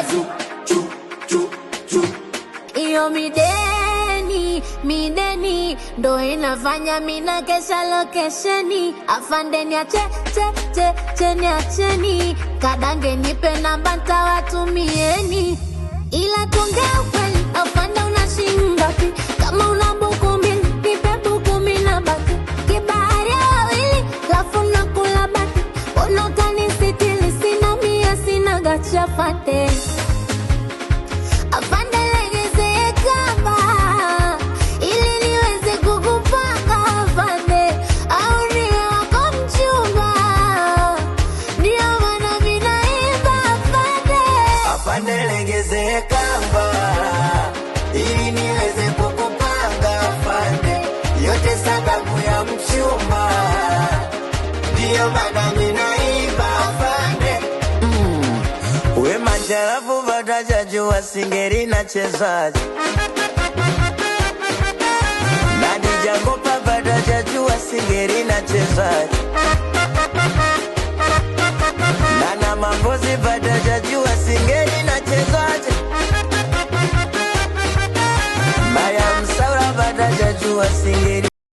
Zu, chu, chu, chu. Iyo mideni mideni ndo inafanya mina kesha lokesheni. Afande niache che che cheni acheni, kadange nipe namba ntawatumieni, ila tuongea ukweli. Afande una shilingi ngapi? Kama una buku mbili nipe buku mina baki kibaharia wawili, lafu nakula baki, mbona utanisitili? Sina mia sina gacha fate. Afande legeze kamba ili niweze kukupanga afande, au niwe wako mchumba, ndio maana mimi naimba afande. Afande legeze kamba ili niweze kukupanga afande, yote sababu ya mchumba, ndiyo maana ninaimba afande. We majarafu vatajajua singeri na chezaji na dijagopa vatajajua singeri na chezaji na mambozi vatajajua singeri na chezaji Maya msaura vatajajua singeri.